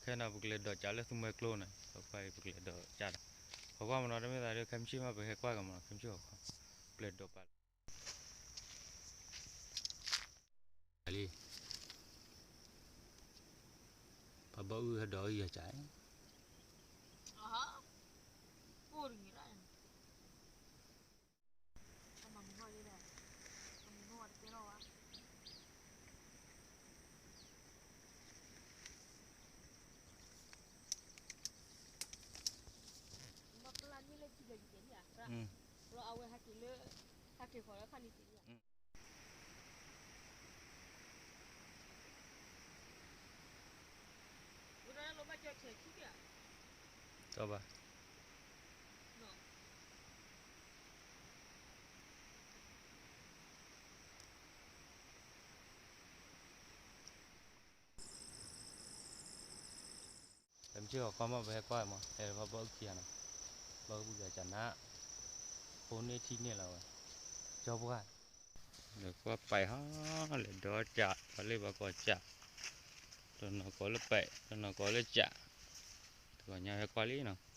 ခဲနီၤ ပကလဲၤဒိးကးလၢသူမှဲကျိနီၤ, ပကွၢ်အံၤ ပကလဲၤဒိးကးဒီး ဟီၣ်ကွၢ်မနီၤ တမ့ၢ်သးဒီး ခဲမုၢ်ဆ့ၣ်မး ပဟဲကွၢ်ကမနီၤ ခဲမုၢ်ဆ့ၣ်ဟီၣ်ကွၢ် ပကလဲၤဒိးပာ်လီၤ လံ ပှၤဘီအုၣ်ဟဲဒိးအုၣ်ယၤကး မ့ၢ်ပျၢ်န့ၢ်လၢခံဒီးယကဲးလံဧါ, အဝဲဟဲက့ၤလၢ ဟဲက့ၤဃီၤလၢခါန့ၣ်ကဲးလံဧါ. ဝဲဒၣ်လၢဘၣ်ကၠီဆဲးဆူက့ၤဧါ, ကဘၣ် ပမ့ၢ်ဟီၣ်ကွၢ်မး ပဟဲကွၢ်မး ဟဲလၢပှၤဘီအုၣ်ခံဂၤနီၤ, ဘီအုၣ်ပူၤဂၤကနၣ်, ဖိန့ၢ်ထံန့ၢ်လီၤဝဲ, ကၠီပှၢ်, ဒီးကွၢ်ပာ်ဟီ လဲၤဒီးကး ပှၤလၢပှၤကိးကး, တနီၤကိးလၢပာ် တနီၤကိးလၢကး, တဂီၤညါဟဲကွၢ်လံနီၤ.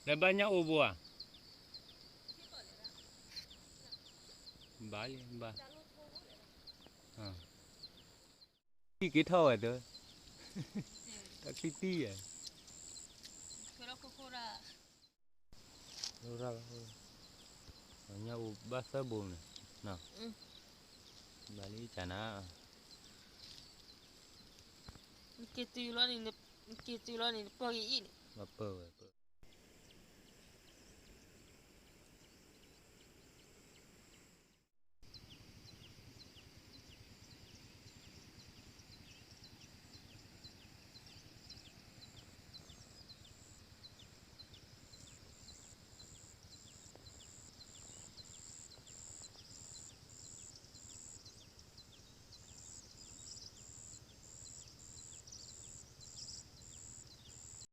လၢဘၣ်ညၣ်အိၣ်ဘိဧါ, ဘၣ်လံဘၣ်, တံၢ်က့ၤထီၣ်ဝဲတၢ်, တၢ်ချံတံၢ်ယဲ, ညၣ်အိၣ်ဘၣ်သၢဘိန့ၣ်, ဘၣ်လံကနၣ်, က့ၤတုၤလီၤန့ၣ် ပၢၢ်ဂ့ၤအံၤန့ၣ်, ပၢၢ်ဝဲ